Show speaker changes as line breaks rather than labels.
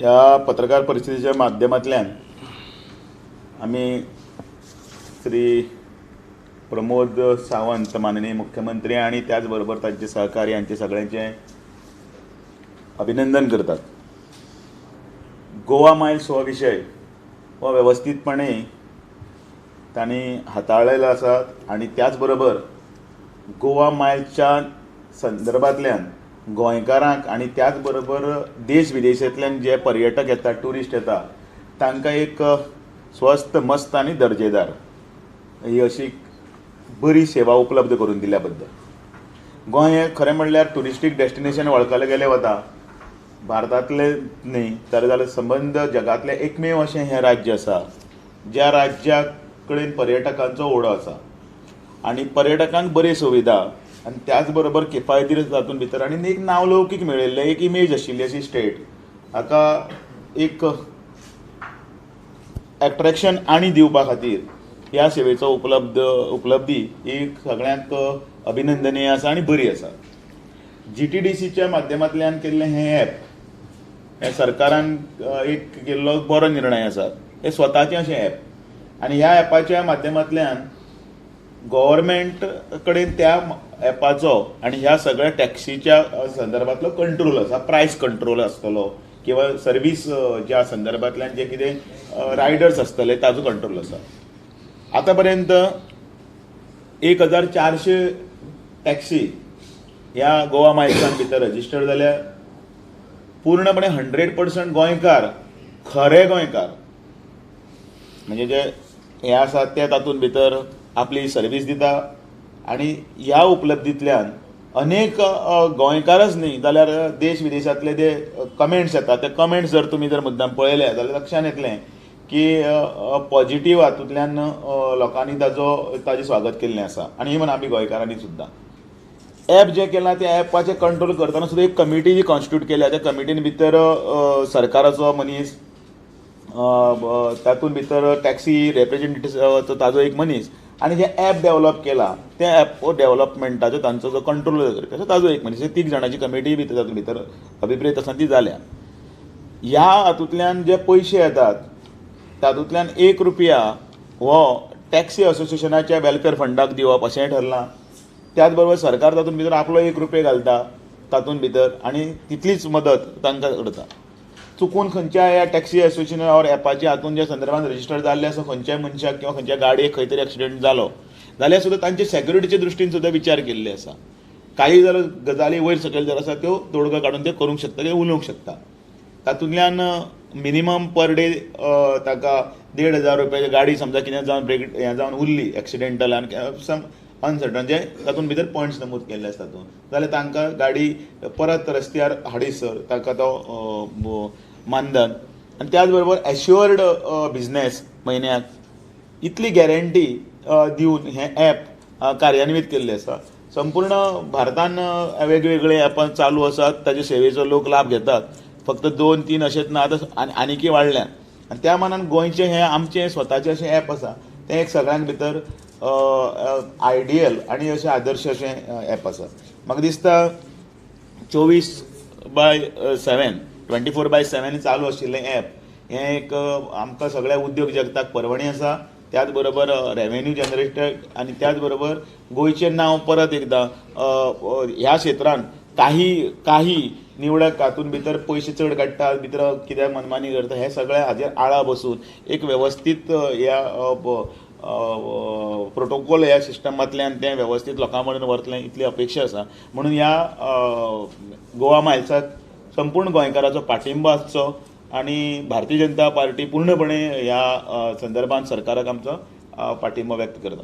ह्या पत्रकार परिशदेच्या माध्यमांतल्यान आमी श्री प्रमोद सावंत माननीय मुख्यमंत्री आनी त्याच बरोबर तांचे सहकारी हांचे सगळ्यांचे अभिनंदन करतात. गोवा मायल्स हो विशय हो वेवस्थीतपणे तांणी हाताळलेलो आसा आनी त्याच बरोबर गोवा मायल्सच्या संदर्भांतल्यान गोंयकारांक आनी त्याच बरोबर देश विदेशांतल्यान जे पर्यटक येता, ट्युरिस्ट येता, तांकां एक स्वस्त, मस्त आनी दर्जेदार ही अशी बरी सेवा उपलब्ध करून दिल्या बद्दल. गोंय हें खरें म्हणल्यार ट्युरिस्टीक डेस्टिनेशन वळखलें गेलें वता. भारतांतलें न्ही तर जाल्यार संबंद जगांतलें एकमेव अशें हें राज्य आसा ज्या राज्या कडेन पर्यटकांचो ओडो आसा आनी पर्यटकांक बरी सुविधा आनी त्याच बरोबर किफायती तातूंत भितर आनी एक नांवलौकीक मेळिल्लें एक इमेज आशिल्ली अशी स्टेट हाका एक एट्रेक्शन आनी दिवपा खातीर ह्या सेवेचो उपलब्धी ही सगळ्यांक अभिनंदनीय आसा आनी बरी आसा. GTDCच्या माध्यमांतल्यान केल्लें हें ॲप हें सरकारान एक केल्लो बरो निर्णय आसा. हें स्वताचें अशें ॲप आनी ह्या ॲपाच्या माध्यमांतल्यान गव्हर्मेंट कडेन त्या ॲपाचो आनी ह्या सगळ्या टॅक्सीच्या संदर्भांतलो कंट्रोल आसा. प्रायस कंट्रोल आसतलो किंवा सर्वीस ज्या संदर्भांतल्यान जे कितें रायडर्स आसतले ताजो कंट्रोल आसा. आतां पर्यंत 1400 टॅक्सी ह्या गोवा मायल्सान भितर रजिस्टर्ड जाल्या. पूर्णपणे 100% गोंयकार, खरे गोंयकार म्हणजे जे हे आसात ते तातूंत भितर आपली सर्वीस दिता आनी ह्या उपलब्धींतल्यान अनेक गोंयकारच न्ही जाल्यार देश विदेशांतले जे कमेंट्स येतात ते कमेंट्स जर तुमी जर मुद्दाम पळयले जाल्यार लक्षांत येतलें की पॉजिटीव हातूंतल्यान लोकांनी ताजें स्वागत केल्लें आसा. आनी इवन आमी गोंयकारांनी सुद्दां ॲप जें केलां त्या ॲपाचें कंट्रोल करतना सुद्दां एक कमिटी जी कॉन्स्टिट्यूट केल्या त्या कमिटीन भितर सरकाराचो मनीस, तातूंत भितर टॅक्सी रेप्रेजेंटेटिव्ह ताजो एक मनीस आनी जें ॲप डेवलप केला त्या ॲप डेवलपमेंटाचो तांचो जो कंट्रोल करता ताजो एक मनीस, तीग जाणांची कमिटी भितर तातूंत भितर अभिप्रेत आसा ती जाल्या. ह्या हातूंतल्यान जे पयशे येतात तातूंतल्यान 1 रुपया हो टॅक्सी असोसिएशनाच्या वेलफेअर फंडाक दिवप अशेंय ठरलां. त्याच बरोबर सरकार तातूंत भितर आपलो 1 रुपया घालता तातूंत भितर आनी तितलीच मदत तांकां करता. चुकून खंयच्या ह्या टॅक्सी असोसिएशन ऑर ॲपाच्या हातून ज्या संदर्भात रजिस्टर जाल्ले आसा खंयच्याय मनशाक किंवा खंयच्या गाडयेक खंय तरी एक्सिडंट जालो जाल्यार सुद्दां तांचे सेक्युरिटीचे दृश्टीन सुद्दां विचार केल्ले आसा. काही जर गजाली वयर सकयल जर आसा त्यो तोडगो काडून त्यो करूंक शकता किंवा उलोवंक शकता. तातूंतल्यान मिनिमम पर डे ताका 1500 रुपया गाडी समजा कितें जावन ब्रेक हें जावन उरली एक्सिडेंटल आनी सम अनसर्टन जे तातूंत भितर पॉयंट्स नमूद केल्ले आसा तातूंत जाल्यार तांकां गाडी परत रस्त्यार हाडीसर ताका तो मानधन आनी त्याच बरोबर एश्युअर्ड बिजनेस म्हयन्याक इतली गॅरंटी दिवन हें ॲप कार्यान्वीत केल्लें आसा. संपूर्ण भारतान वेगवेगळे ॲपां चालू आसात, ताजे सेवेचो लोक लाभ घेतात. फक्त 2-3 अशेंच ना, आतां आनीकय वाडल्यात आनी त्या मानान गोंयचें हें आमचें स्वताचें अशें ॲप आसा तें एक सगळ्यां भितर आयडियल आनी अशें आदर्श अशें ॲप आसा. म्हाका दिसता 24/7 24/7 चालू आशिल्लें ॲप हें एक आमकां सगळ्या उद्योग जगताक पर्वणी आसा. त्याच बरोबर रेवेन्यू जनरेटेड आनी त्याच बरोबर गोंयचें नांव परत एकदां ह्या क्षेत्रान काही काही निवडक हातूंत भितर पयशे चड काडटा, भितर कित्याक मनमानी करता, हे सगळें हाजेर आळा बसून एक वेवस्थीत ह्या प्रोटोकॉल ह्या सिस्टमांतल्यान तें वेवस्थीत लोकां मेरेन व्हरतलें इतली अपेक्षा आसा. म्हणून ह्या गोवा मायल्साक संपूर्ण गोंयकाराचो पाठिंबो आसचो आनी भारतीय जनता पार्टी पूर्णपणे ह्या संदर्भात सरकाराक आमचो पाठिंबो व्यक्त करता.